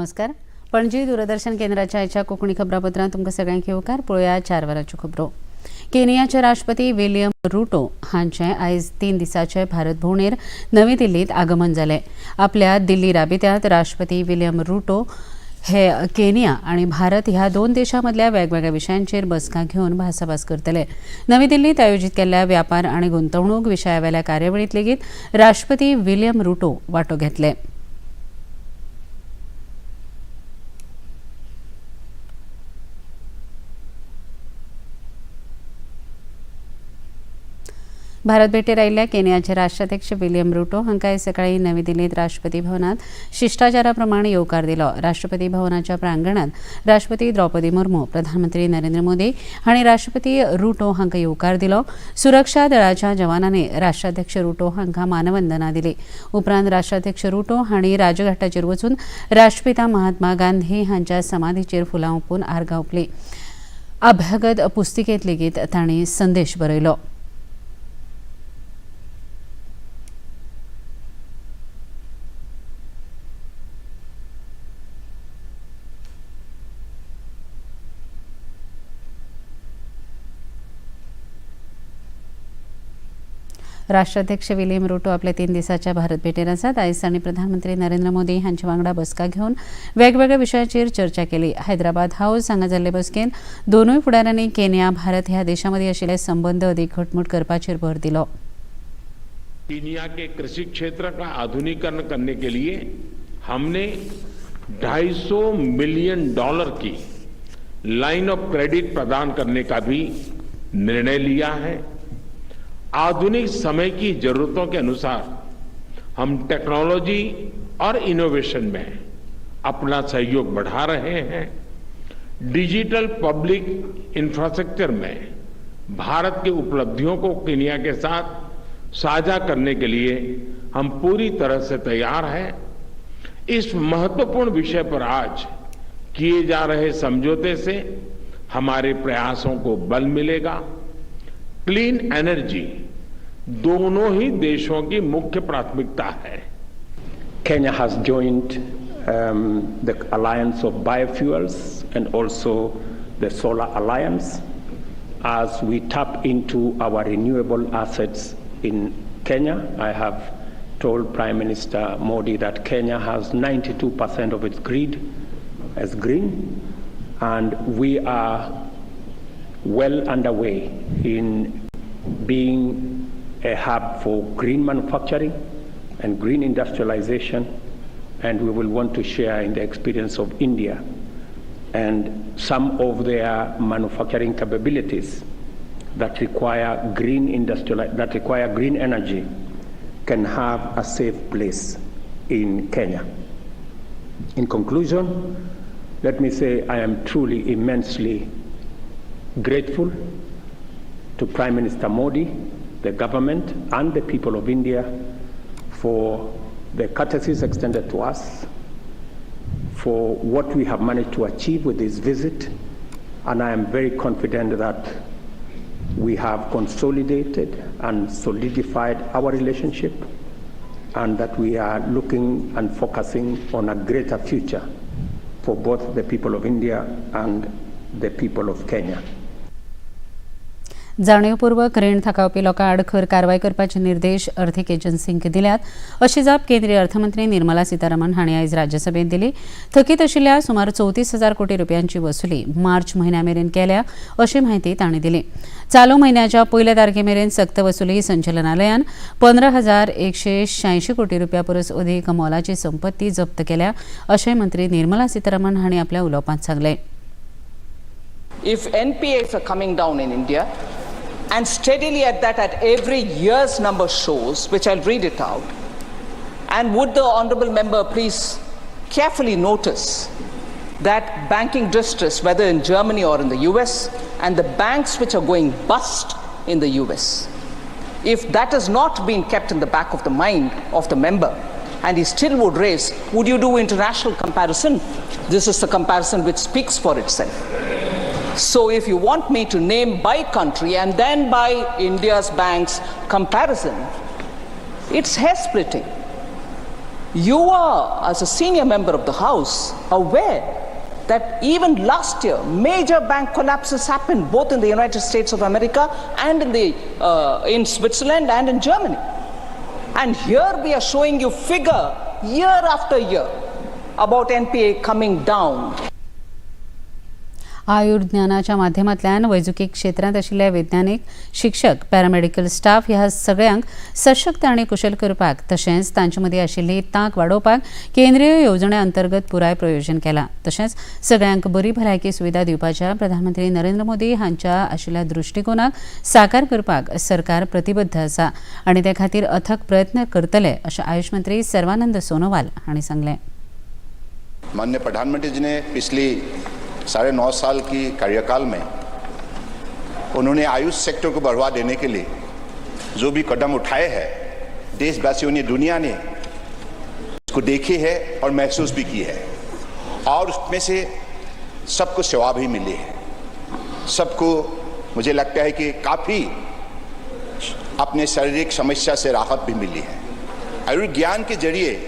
नमस्कार. पणजी दूरदर्शन केंद्राच्या आयच्या कोंकणी खबरापत्रांत तुमकां सगळ्यांक येवकार. पळोवया 4 वरांच्यो खबरो. केनियाचे राष्ट्रपती विलियम रुटो हांचे आयज 3 दिसाचे भारत भोंवडेर नवी दिल्लीत आगमन जालें. आपल्या दिल्ली राबित्यांत राष्ट्रपती विलियम रुटो हे केनिया आनी भारत ह्या 2 देशां मदल्या वेगवेगळ्या विशयांचेर बसका घेवन भासाभास करतले. नवी दिल्लीत आयोजीत केल्ल्या व्यापार आनी गुंतवणूक विशयावेल्या कार्यावळींत लेगीत राष्ट्रपती विलियम रुटो वांटो घेतले. भारत भेटेर आयिल्ल्या केनियाचे राष्ट्राध्यक्ष विलियम रुटो हांकां आयज सकाळीं नवी दिल्लींत राष्ट्रपती भवनांत शिश्टाचारा प्रमाण येवकार दिलो. राष्ट्रपती भवनाच्या प्रांगणांत राष्ट्रपती द्रौपदी मुर्मू, प्रधानमंत्री नरेंद्र मोदी हांणी राष्ट्रपती रुटो हांकां येवकार दिलो. सुरक्षा दळाच्या जवानांनी राष्ट्राध्यक्ष रुटो हांकां मानवंदना दिली. उपरांत राष्ट्राध्यक्ष रुटो हांणी राजघाटाचेर वचून राष्ट्रपिता महात्मा गांधी हांच्या समाधीचेर फुलां ओंपून आर्गां ओंपली. अभ्यागत पुस्तिकेंत लेगीत तांणी संदेश बरयलो. राष्ट्राध्यक्ष विलियम रुटो आपल्या 3 दिसाच्या भारत भेटेर आसात. आयज तांणी प्रधानमंत्री नरेंद्र मोदी हांचे वांगडा बसका घेवन वेगवेगळ्या विशयाचेर चर्चा केली. हैदराबाद हाऊस हांगा जाल्ले बसकेंत दोनूय फुडाऱ्यांनी केनिया भारत ह्या देशां मदीं आशिल्ले संबंद अदीक घटमूट करपाचेर भर दिलो. केनिया के कृषि क्षेत्र का आधुनिकीकरण करने के लिए हमने $250 मिलियन की लाइन ऑफ क्रेडिट प्रदान करने का भी निर्णय लिया है. आधुनिक समय की जरूरतों के अनुसार हम टेक्नोलॉजी और इनोवेशन में अपना सहयोग बढ़ा रहे हैं. डिजिटल पब्लिक इंफ्रास्ट्रक्चर में भारत की उपलब्धियों को केनिया के साथ साझा करने के लिए हम पूरी तरह से तैयार हैं. इस महत्वपूर्ण विषय पर आज किए जा रहे समझौते से हमारे प्रयासों को बल मिलेगा. क्लीन एनर्जी दोनों ही देशों की मुख्य प्राथमिकता है. Kenya has joined the Alliance of Biofuels and also the Solar Alliance as we tap into our renewable assets in Kenya. I have told Prime Minister Modi that Kenya has 92% of its grid as green, and we are well underway in being a hub for green manufacturing and green industrialization, and we will want to share in the experience of India and some of their manufacturing capabilities that require green industrial, that require green energy can have a safe place in Kenya. In conclusion, let me say I am truly immensely grateful to Prime Minister Modi, the government, and the people of India for the courtesies extended to us, for what we have managed to achieve with this visit, and I am very confident that we have consolidated and solidified our relationship and that we are looking and focusing on a greater future for both the people of India and the people of Kenya. जाणीवपूर्वक रीण थाकावपी लोकां आड खर कारवाय करपाचे निर्देश अर्थीक एजन्सींक दिल्यात अशी जाप केंद्रीय अर्थमंत्री निर्मला सीतारामन हांणी आयज राज्यसभेंत दिली. थकीत आशिल्ल्या सुमार 34,000 कोटी रुपयांची वसुली मार्च म्हयन्या मेरेन केल्या अशी म्हायती तांणी दिली. चालू म्हयन्याच्या पयल्या तारखे मेरेन सक्त वसुली संचालनालयान 15,186 कोटी रुपया परस अदीक मोलाची संपत्ती जप्त केल्या अशें मंत्री निर्मला सीतारामन हांणी आपल्या उलोवपांत सांगलें. If NPAs are coming down in India, and steadily at that, at every year's number shows, which I'll read it out, and would the honourable member please carefully notice that banking distress, whether in Germany or in the US, and the banks which are going bust in the US, if that has not been kept in the back of the mind of the member, and he still would raise, would you do international comparison? This is the comparison which speaks for itself. So if you want me to name by country and then by India's banks comparison, it's hair splitting. You are, as a senior member of the House, aware that even last year, major bank collapses happened both in the United States of America and in Switzerland and in Germany. And here we are showing you figure year after year about NPA coming down. आयुर्ज्ञानाच्या माध्यमांतल्यान वैजकी क्षेत्रांत आशिल्ले वैज्ञानिक, शिक्षक, paramedical staff ह्या सगळ्यांक सशक्त आनी कुशल करपाक तशेंच तांचे मदीं आशिल्ली तांक वाडोवपाक केंद्रीय येवजणे अंतर्गत पुराय प्रयोजन केलां. तशेंच सगळ्यांक बरी भलायकी सुविधा दिवपाच्या प्रधानमंत्री नरेंद्र मोदी हांच्या आशिल्ल्या दृश्टिकोनाक साकार करपाक सरकार प्रतिबद्ध आसा आनी ते खातीर अथक प्रयत्न करतले अशें आयुष मंत्री सर्वानंद सोनोवाल हांणी सांगलें. माननीय प्रधानमंत्री जी ने पिछली 9.5 साल की कार्यकाल में उन्होंने आयुष सेक्टर को बढ़ावा देने के लिए जो भी कदम उठाए हैं, देशवासियों ने, दुनिया ने इसको देखी है और महसूस भी की है और उसमें से सबको सेवा भी मिली है. सबको मुझे लगता है कि काफ़ी अपने शारीरिक समस्या से राहत भी मिली है. आयुर्ज्ञान के जरिए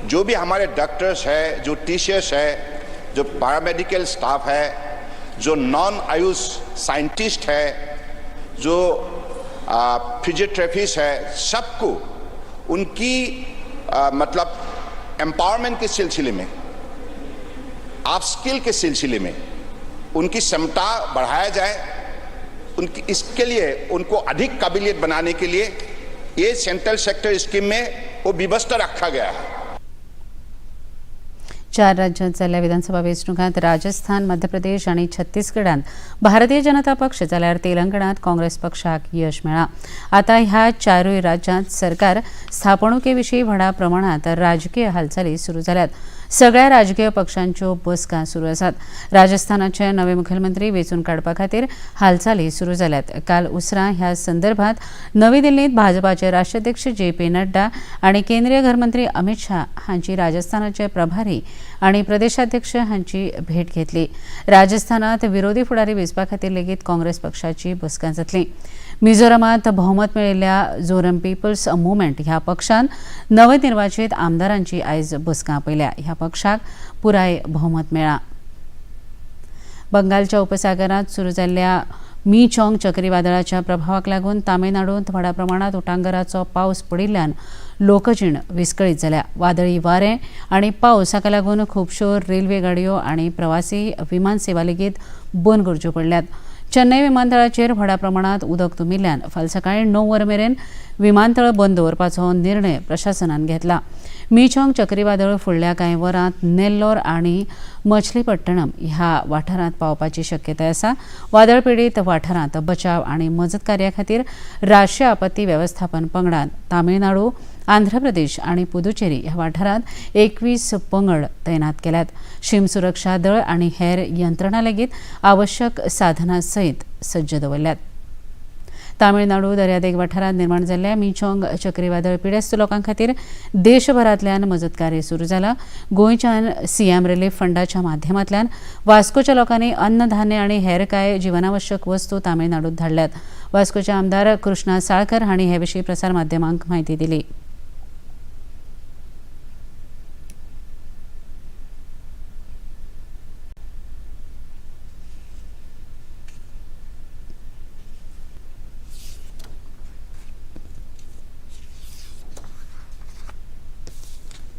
जो भी हमारे डॉक्टर्स हैं, जो टीचर्स हैं, जो पैरामेडिकल स्टाफ है, जो नॉन आयुष साइंटिस्ट है, जो फिजियोथेरेपिस्ट है, सबको उनकी मतलब एम्पावरमेंट के सिलसिले में, आप स्किल के सिलसिले में उनकी क्षमता बढ़ाया जाए, उनकी इसके लिए उनको अधिक काबिलियत बनाने के लिए ये सेंट्रल सेक्टर स्कीम में वो व्यवस्था रखा गया है. 4 राज्यांत जाल्ल्या विधानसभा वेंचणुकांत राजस्थान, मध्य प्रदेश आनी छत्तीसगडांत भारतीय जनता पक्ष जाल्यार तेलंगणांत काँग्रेस पक्षाक यश मेळ्ळां. आतां ह्या 4 राज्यांत सरकार स्थापणुके विशीं व्हडा प्रमाणांत राजकीय हालचाली सुरू जाल्यात. सगळ्या राजकीय पक्षांच्यो बसका सुरू आसात. राजस्थानाचे नवे मुखेलमंत्री वेंचून काडपा खातीर हालचाली सुरू जाल्यात. काल उसरां ह्या संदर्भात नवी दिल्लींत भाजपाचे राष्ट्राध्यक्ष जे पी नड्डा आनी केंद्रीय घरमंत्री अमित शाह हांची राजस्थानाचे प्रभारी आनी प्रदेशाध्यक्ष हांची भेट घेतली. राजस्थानात विरोधी फुडारी वेंचपा खातीर लेगीत काँग्रेस पक्षाची बसका जातली. मिझोरमात भोवमत मेळिल्ल्या झोरम पीपल्स मुवमेंट ह्या पक्षान नवनिर्वाचित आमदारांची आयज बसका आपयल्या. ह्या पक्षाक पुराय भोवमत मेळ्ळां. बंगालच्या उपसागरांत सुरू जाल्ल्या मीचोंग चक्रीवादळाच्या प्रभावाक लागून तामिळनाडूंत व्हडा प्रमाणांत उटांगराचो पावस पडिल्ल्यान लोकजीण विस्कळीत जाल्या. वादळी वारें आनी पावस हाका लागून खुबश्यो रेल्वे गाडयो आनी प्रवासी विमान सेवा लेगीत बंद करच्यो पडल्यात. चेन्नई विमानतळाचेर व्हडा प्रमाणांत उदक तुंबिल्ल्यान फाल्यां सकाळीं 9 वरां मेरेन विमानतळ बंद दवरपाचो निर्णय प्रशासनान घेतला. मीचोंग चक्रीवादळ फुडल्या कांय वरांत नेल्लोर आनी मछलीपट्टणम ह्या वाठारांत पावपाची शक्यताय आसा. वादळ पिडीत वाठारांत बचाव आनी मजत कार्या खातीर राष्ट्रीय आपत्ती वेवस्थापन पंगडान तामिळनाडू, आंध्र प्रदेश आनी पुदुचेरी ह्या वाठारांत 21 पंगड तैनात केल्यात. शीम सुरक्षा दळ आनी हेर यंत्रणा लेगीत आवश्यक साधनां सयत सज्ज दवरल्यात. तामिळनाडू दर्यादेग वाठारांत निर्माण जाल्ल्या मिचोंग चक्रीवादळ पिडेस्त लोकां खातीर देशभरांतल्यान मजत कार्य सुरू जालां. गोंयच्यान सीएम रिलीफ फंडाच्या माध्यमांतल्यान वास्कोच्या लोकांनी अन्नधान्य आनी हेर कांय जिवनावश्यक वस्तू तामिळनाडूंत धाडल्यात. वास्कोचे आमदार कृष्णा साळकर हांणी हे विशीं प्रसार माध्यमांक म्हायती दिली.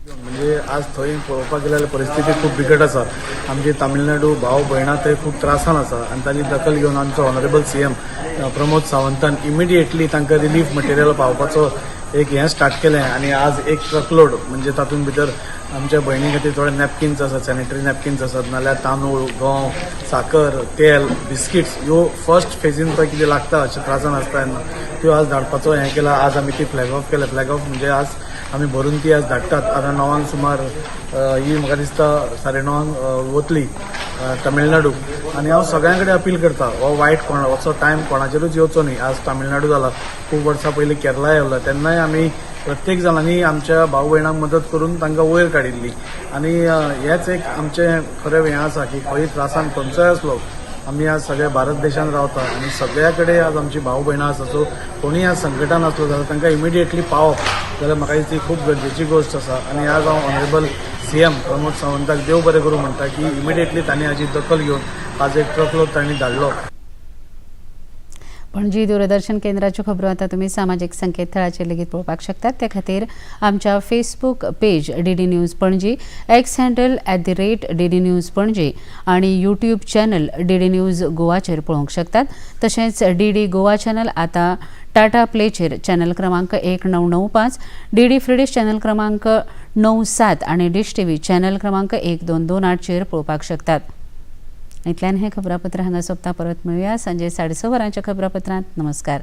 म्हणजे आज थंय पळोवपाक गेल्यार परिस्थिती खूब बिकट आसा. आमची तामिळनाडू भाव भयणां थंय खूब त्रासान आसा आनी ताची दखल घेवन आमचो ऑनरेबल सीएम प्रमोद सावंतान इमिडिएटली तांकां रिलीफ मटेरियल पावपाचो एक हें स्टार्ट केलें आनी आज एक ट्रकलोड म्हणजे तातूंत भितर आमच्या भयणी खातीर थोडे नॅपकिन्स आसात, सॅनिटरी नॅपकिन्स आसात, नाल्यार तांदूळ, गंव, साकर, तेल, बिस्किट्स ह्यो फर्स्ट फेजीन पळय कितें लागता अशें त्रासान आसता तेन्ना त्यो आज धाडपाचो हें केलां. आज आमी ती फ्लॅग ऑफ केलें. फ्लॅग ऑफ म्हणजे आज आमी भरून ती आज धाडटात. आतां 9 सुमार ही म्हाका दिसता 9:30 वतली तमिळनाडू. आनी हांव सगळ्यां कडेन अपील करता, हो वायट कोणा असो टायम कोणाचेरूच येवचो न्ही. आज तामिळनाडू जाला, खूब वर्सां पयलीं केरळाय येयलो, तेन्नाय आमी प्रत्येक जाणांनी आमच्या भाव भयणांक मदत करून तांकां वयर काडिल्ली. आनी हेंच एक आमचें खरें हें आसा की खंय त्रासान खंयचोय आसलो, आमी आज सगळ्या भारत देशांत रावता आनी सगळ्या कडेन आज आमची भाव भयणां आसा. सो कोणूय आज संकटान आसलो जाल्यार तांकां इमिडिएटली पावप जाल्यार म्हाका दिसता ही खूब गरजेची गोश्ट आसा. आनी आज हांव ऑनरेबल सीएम प्रमोद सावंताक देव बरें करूं म्हणटा की इमिडिएटली तांणी हाजी दखल घेवन आज एक ट्रकलोड तांणी धाडलो. पणजी दूरदर्शन केंद्राच्यो खबरो आतां तुमी सामाजीक संकेतथळाचेर लेगीत पळोवपाक शकतात. ते खातीर आमच्या Facebook page DD News Panaji, X handle @DDNews Panaji आनी यूट्यूब चॅनल डीडी न्यूज गोवाचेर पळोवंक शकतात. तशेंच डीडी गोवा चॅनल आतां टाटा प्लेचेर चॅनल क्रमांक 1995, डीडी फ्रीडिश चॅनल क्रमांक 97 आनी डिश टीव्ही चॅनल क्रमांक 1228चेर पळोवपाक शकतात. इतल्यान हें खबरापत्र हांगा सोंपता. परत मेळुया सांजे 6:30 वरांच्या खबरापत्रांत. नमस्कार.